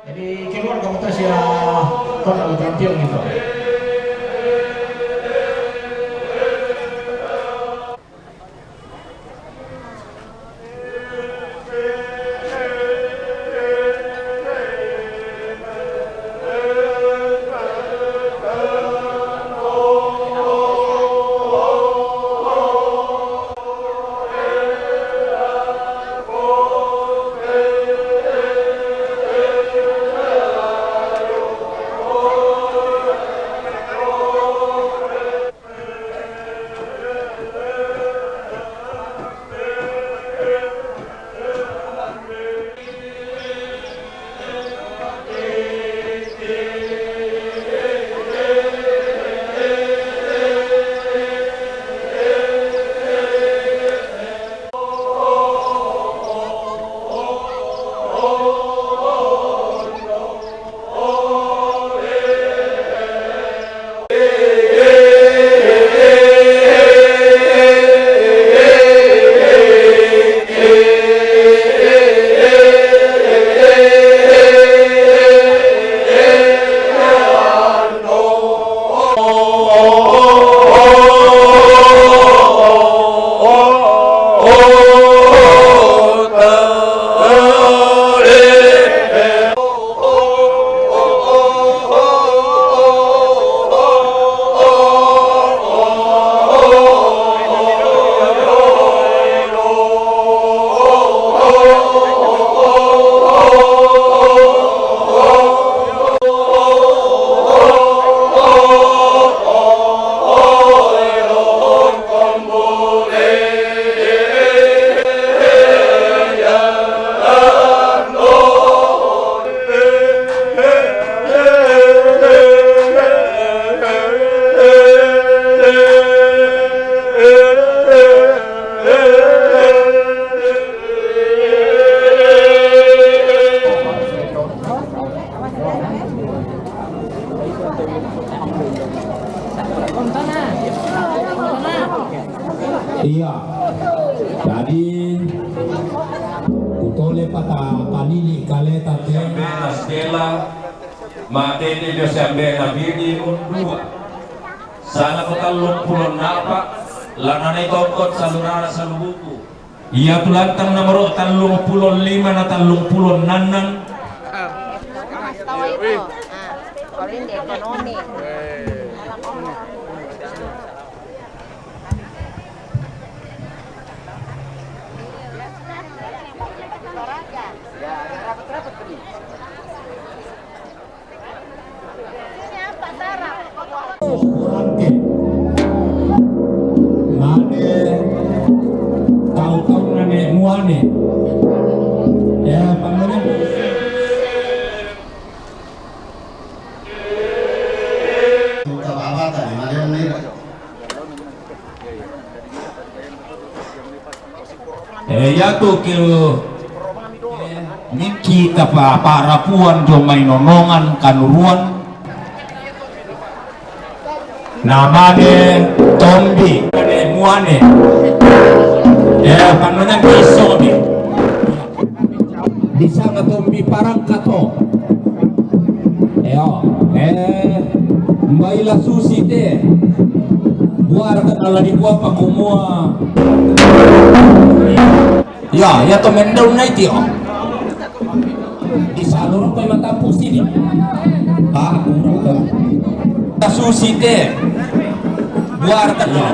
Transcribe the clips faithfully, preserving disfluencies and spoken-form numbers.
Jadi keluarga kota sia kota Butang Tiong gitu. Iya. Jadi kutole pata kalili kaleta te. Bela Stella, matete jo siambe na bini undua. Sana ko tallung pulo napa, lananai tongkot salurara salubuku. Iya tu lantang nomoro tallung pulo lima na tallung pulo nannan. Mas tahu itu. Ah, kalau ini ekonomi. Mane tau-tau nane muane. Ya, pangalan. Eh, yatu kil, eh, miki tapa parapuan jo mai nonongan kanuruan. Namane Tombi, mane muane. Eh, panonyan iso ni. Di sana Tombi parangkato. Eo, eh, mbaila susi te. Buar ka ala di buah pakumua. Ya, ya to mendau nai tio. Di salur ko matapu sini. Ah, kurang. Susi te. Buar ka. Ya.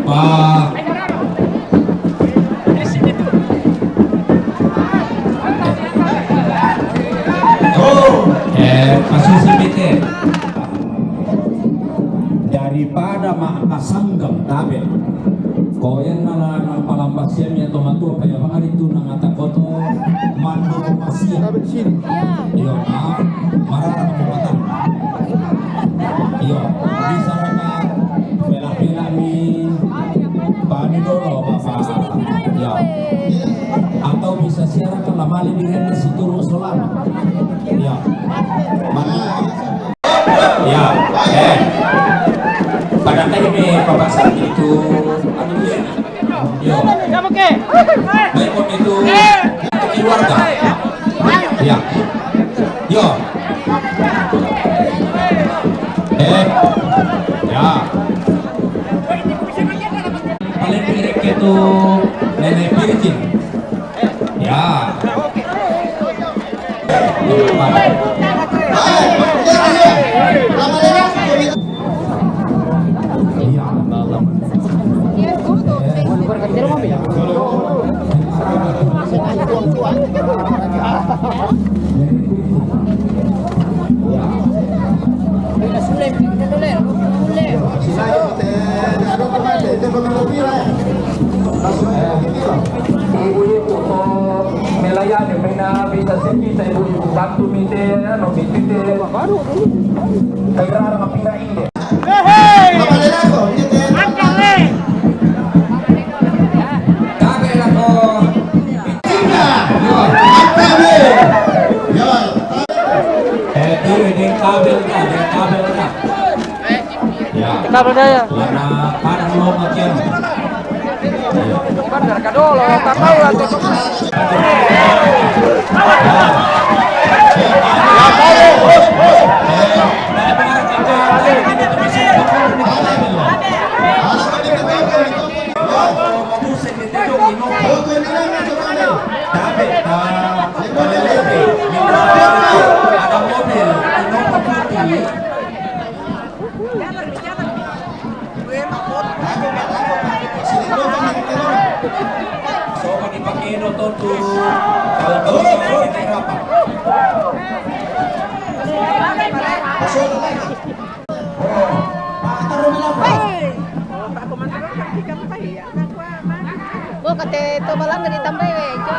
Pak. Oh, eh, pasusi bete. Daripada ma kasanggam tabe. Koyan na la na palambas ya mi atau matua pa ya bangari tu nang ata koto mandu masia. Iyo, ah, marara kecamatan. Iyo, bisa raka bela-bela mi. Pani dolo, Bapak. Ya. Atau bisa siaran ke lamali di Rennes itu Solana. Ya. Mana? Ya. Eh. Pada tadi nih, Bapak Sandi itu. Aduh. Ya. Baik, Om, itu keluarga. Ya. Eh, ya. Paling direct itu nenek Virgin. Ya. Ibu-ibu, oh, melayani, pena bisa sendiri, ibu-ibu, bantu mite, anu, mite, kairan, mapina inde. Hehe! Angkat, eh! Tabe lako. Eh, tabe, tabe, tabe. Ya. Tabe daya. Lana padang lo makian. Bener, kadolo, tak tahu lah tuh. Ada mobil, Innova putih. Soba dipakai no tontu. Kalau terus kita rapat. Bo kate to balanga di tambai we, jom.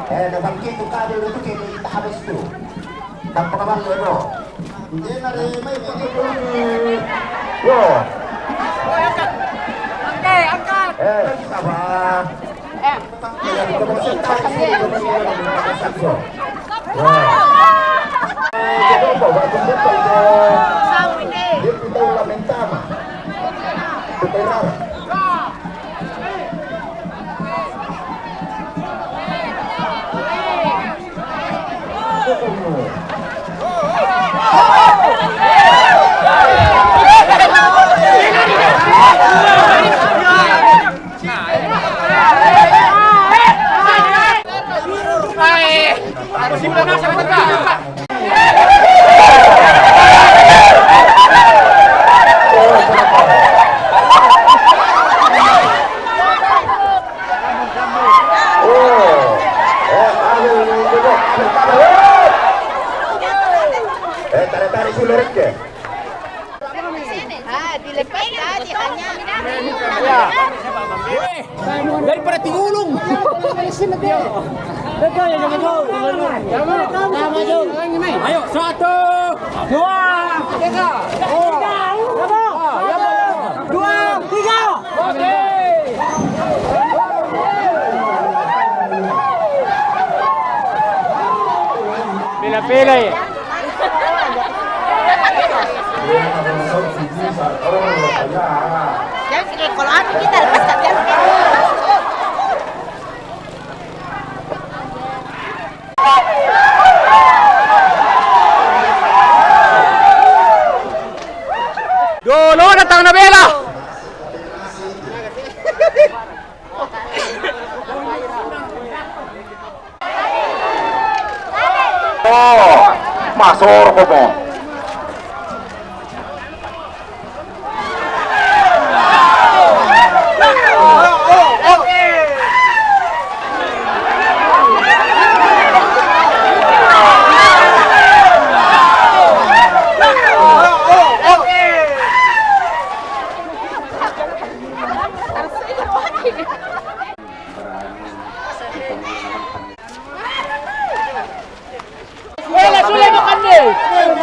Eh, dapat kitu kabel itu kini habis tu. Tanpa kabar tu, bro. Yo. Oke, angkat. Eh, sabar. Eh. Ya, kita mau setak. Yo. Eh, kita mau buat setak. Dia kita ulah minta mah. Kita rara. Eh, tarik-tarik dulu, Rek. Ah, dilepas tadi hanya. Daripada tigulung. Ayo, satu, dua, tiga. Oh. Dua, tiga. Oke. Pila-pila ya. Jadi, kalau aku kita lepas tak biasa. Dolo datang na bela. Oh, masor ko mo.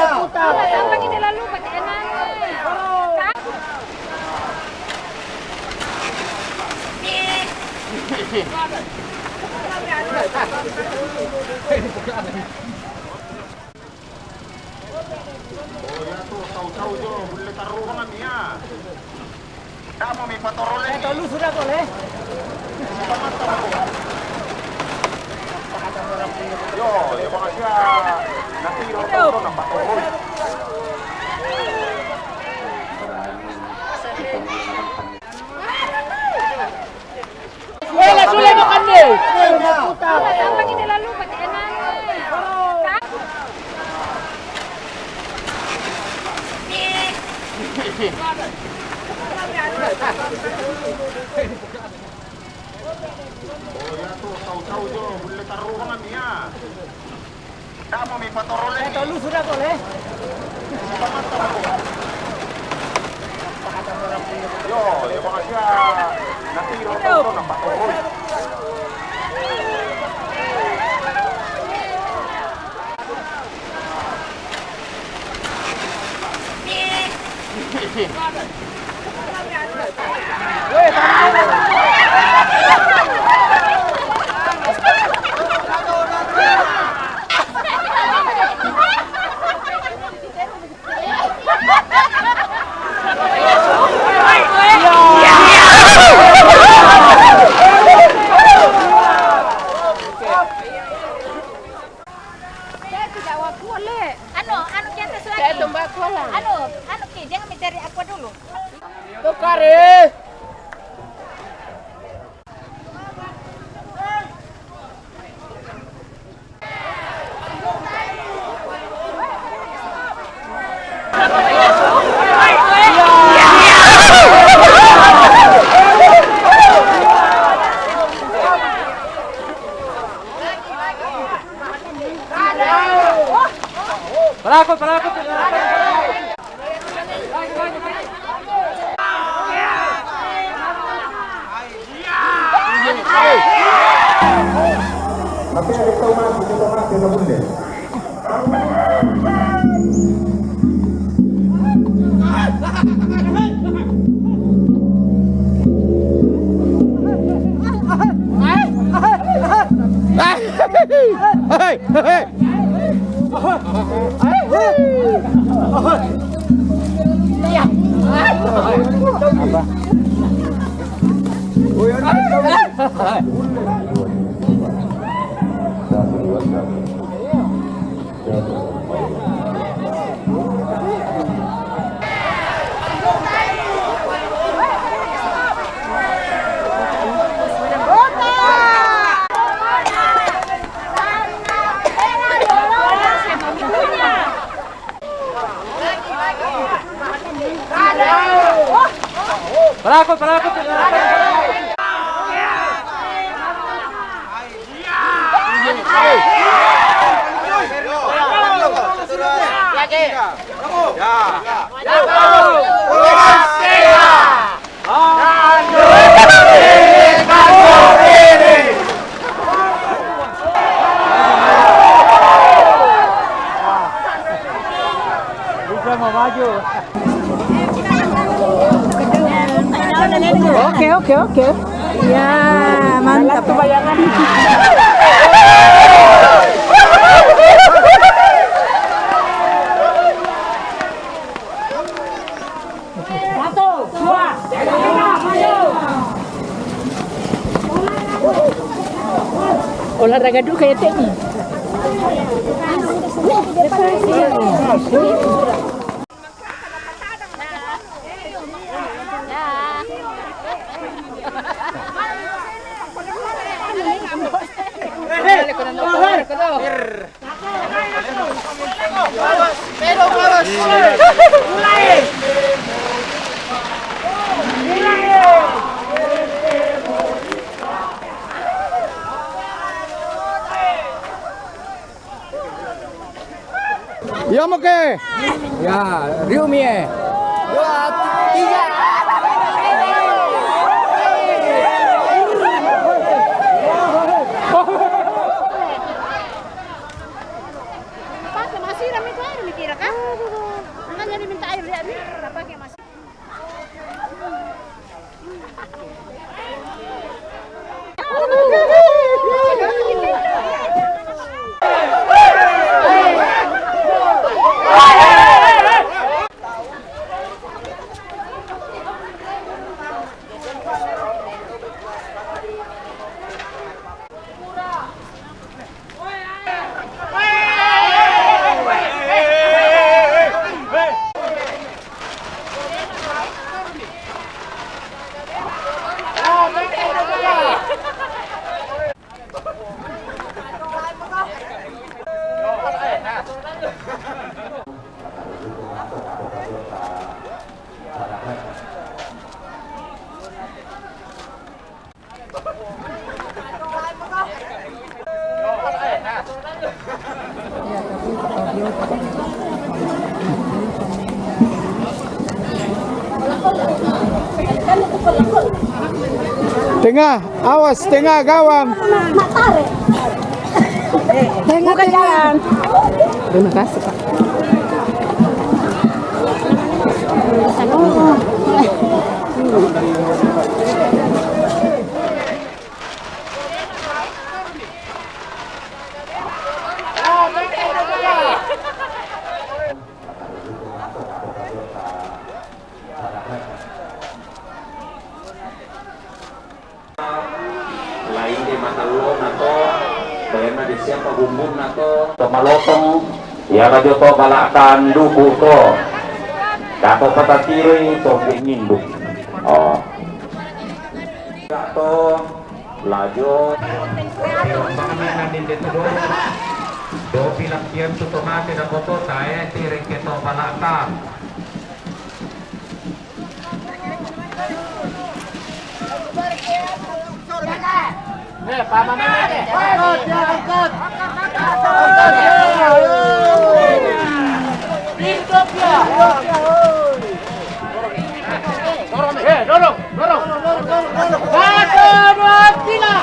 Putar. Lagi dia lalu pakai kanan. Oh, iya tuh, tahu-tahu jo, boleh taruh mana, Mia? Kamu mi patorole. Eh, tolu sudah, Kol, eh? Yo, ya, makasih ya. Nanti lo tahu nampak turun. Wala, sule mo kande. Puta. Oh, ya tuh, tahu-tahu jo, boleh taruh mana, Mia? Kamu mi patorole. Eh, tolu sudah, Kol, eh? Yo, ya, makasih ya. Nanti lo tahu nampak turun. Saya tidak waktu le. Anu, anu, ke atas lagi. Saya tumbak kuala. Anu, anu, ke, jangan mencari aqua dulu. Tukar, eh. Pelaku, pelaku, pelaku. Tapi ada tahu mati, kita mati, nggak boleh. Hey, hey, hey. Pelaku, pelaku, pelaku. Bisa mau maju. Oke, oke, oke. Ya, mantap. Satu, dua, tiga, ayo. Olahraga dulu kayak teknik. Iya, mo ke? Ya, riu mi e. Dua, tiga. Pake masira mi tuh, mi Kira kan? Makanya diminta air dia nih, nggak pakai masker. Tengah, awas tengah gawang. Tengah, tengah. Terima kasih, Pak. Lain di mata lo na to, bayana di siapa gumbun na to. To malotong, ya rajo to balakan duku to. Dato patatiroi to ngindu. Oh. To lajo. Dopi lakian tu tomate da kotota, eh, tireng ke to balata. Eh, paman ini. Angkat, ya, angkat. Angkat, ya. Hidup, ya. Dorong, eh, dorong, dorong. Satu, dua, tiga.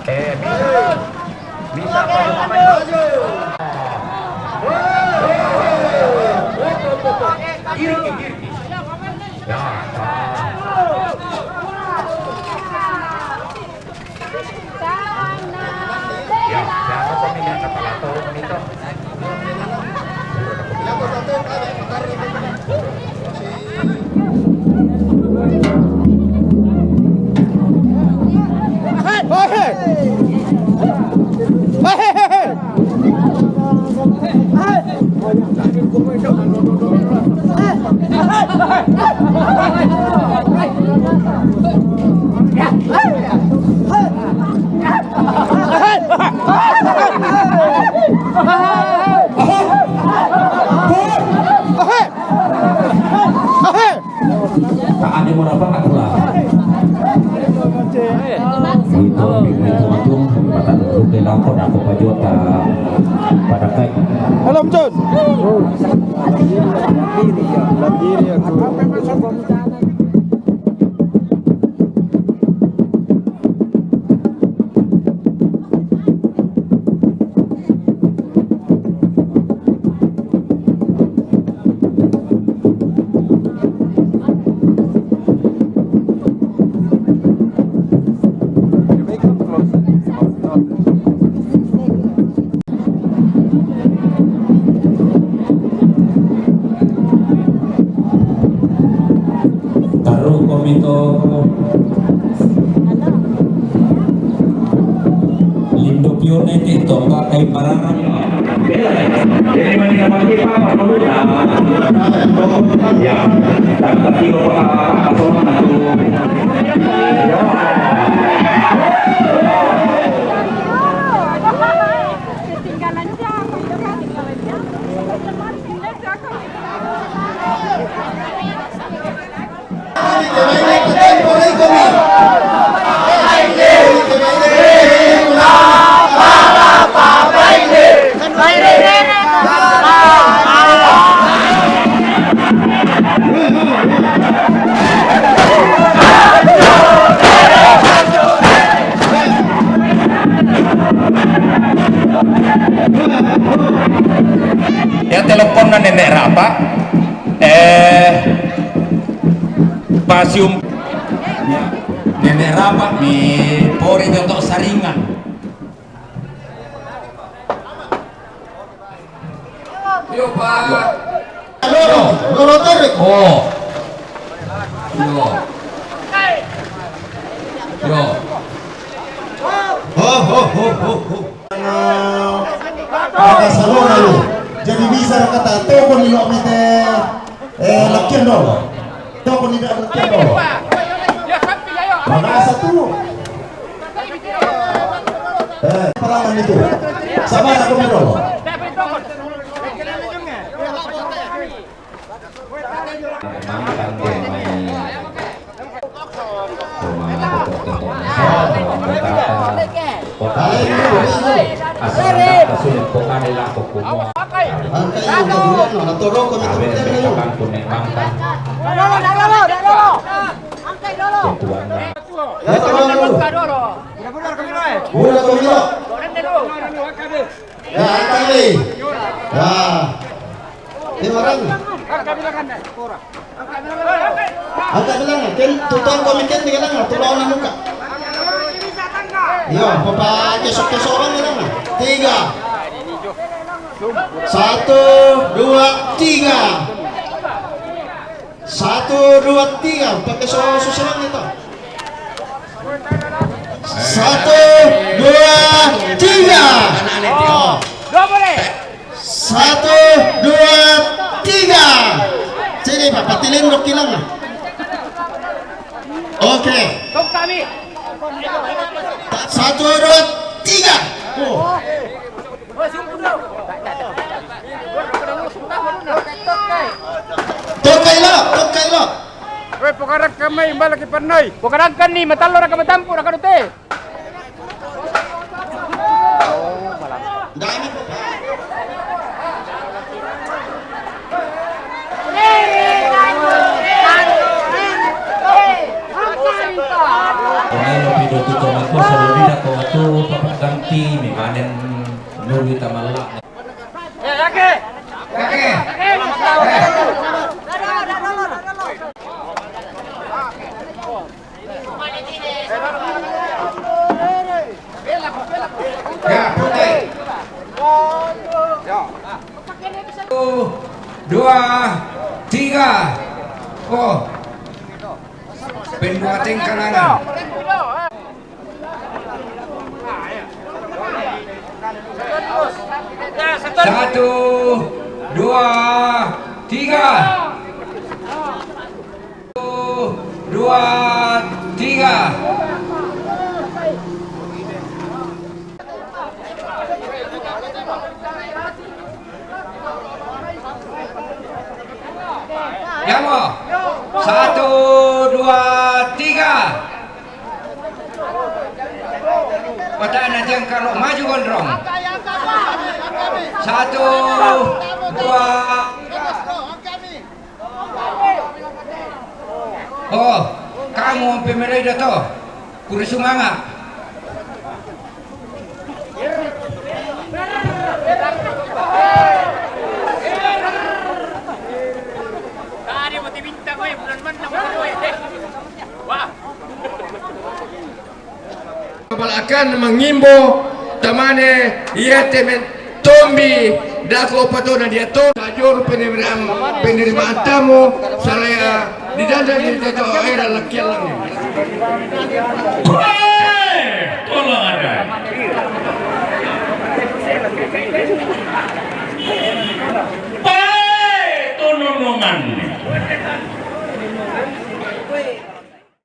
Eh, bisa. Bisa, Pak. Kiri, kiri. Ya, Pak. Ya, siapa kau minta kepala turun itu? Ane mo dapat aku lah. Itu, itu, itu, mata dulu ke lampu, aku pajota pada kai. Halo, Mcun. United to, pakai parang. Jadi, mending pakai apa dulu? Ya, tak tiba apa-apa, apa tuh. Ya, telepon na nenek Rapa. Eh, pasium. Ya, nenek Rapa mi pori jotok saringan. Yo, Pak. Lolo, lolo tarik. Oh. Yo. Yo. Ho, ho, ho, ho, ho. Ada salona lu. Jadi bisa kata toko ni lo mite. Eh, lakian dolo. Toko ni dak lakian dolo. Mana satu? Eh, pelaman itu. Sabar aku dulu. Angka itu, angka itu. Angka itu. Udah, udah, udah. Ya, angkat ni. Ya. Ni orang. Angkat bilang, ken tutang komiken ni kan, tolong nak buka. Ya, papa kesok-kesok orang ni kan. Tiga. Satu, dua, tiga. Satu, dua, tiga. Pakai soal susulan itu. Satu, dua, tiga. Satu, dua, tiga. Sini, Pak, patilin dok kilang. Oke. Satu, dua, tiga. Oh. Tokai lo, tokai lo. Weh, pokarang kami, imbal lagi panai. Pokarang kan ni, matallo raka matampu, raka dute. Dami. Pemain lebih dua tu, Thomas Bos, lebih dah kau tu, papak ganti, memanen. Nurwi Tamalla. Ya, putih. Satu, dua, tiga. Oh. Pendua tingkalangan. Satu, dua, tiga. Satu, dua, tiga. Ya mo. Satu, dua, tiga. Patana jengkalo maju gondrong. Satu, dua. Oh, kamu ampe mereda to. Kuri sumanga. Wah. Kapala akan mangimbo tamane, iya temen tombi dako patona dia to. Tajur penerimaan, penerimaan tamu, salaya di dalam di teto era lakian lagi. Tolong ada. Manne.